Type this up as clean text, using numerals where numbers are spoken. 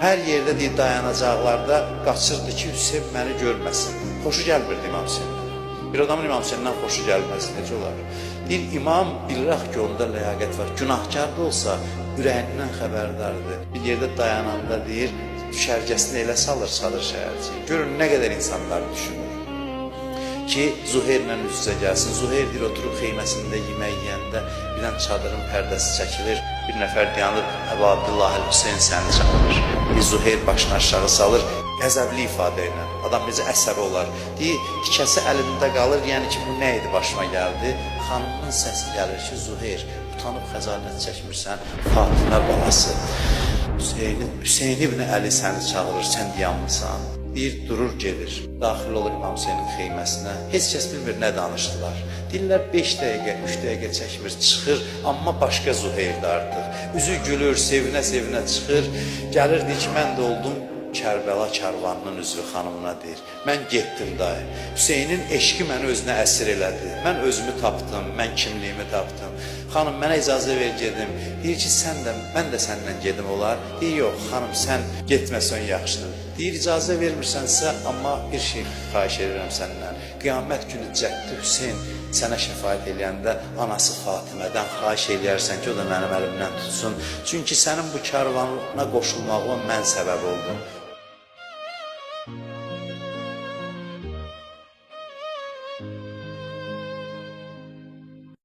Hər yerdə deyir dayanacaqlarda qaçırdı ki, Hüseyn məni görməsin. Xoşu gəlmirdi İmam Hüseyndən. Bir adamın İmam Hüseyndən xoşu gəlməz, necə olar? Deyir, imam bilir axı ki, onda ləyaqət var. Günahkar da olsa ürəyindən xəbərdardır. Bir yerdə dayananda deyir, düşərgəsini elə salır çadır şəhərciyi. Görün nə qədər insanlar düşünür ki, Zuheyrlə üz-üzə gəlsin. Zuheyr deyir, oturub xeyməsində yemək yeyəndə birdən çadırın pərdəsi çəkilir. Bir nəfər dayanır, Əbu Abdullah Əl-Hüseyn səni çağırır. Deyir, Zuheyr başını aşağı salır, qəzəbli ifadə ilə. Adam necə əsəbi olar. Deyir, tikəsi əlində qalır, yəni ki, bu nə idi başıma gəldi? Xanımın səsi gəlir ki, Zuheyr, utanıb xəcalət çəkmirsən, Fatimə balası. Hüseyn ibn Əli səni çağırır, sən dayanmısan. Deyir, durur, gedir. Daxil olur İmam Hüseynin xeyməsinə. Heç kəs bilmir nə danışdılar. Deyirlər 5 dəqiqə, 3 dəqiqə çəkmir, çıxır, amma başqa Zuheyrdə artıq. Üzü gülür, sevinə-sevinə çıxır. Gəlir deyir ki, mən də oldum Kərbəla karvanının üzvü xanımına deyir. Mən getdim dayı. Hüseynin eşqi məni özünə əsir elədi. Mən özümü tapdım, mən kimliyimi tapdım. Xanım mənə icazə ver gedim. Deyir ki, sən də, mən də səninlə gedim olar. Deyir, yox, xanım sən getməsən yaxşıdır. Deyir, icazə vermirsənsə, amma bir şey xahiş edirəm səndən. Qiyamət günü cəddi Hüseyn sənə şəfaət eləyəndə anası Fatimədən xahiş eləyərsən ki, o da mənim əlimdən tutsun. Çünki sənin bu karvana qoşulmağıma mən səbəb oldum.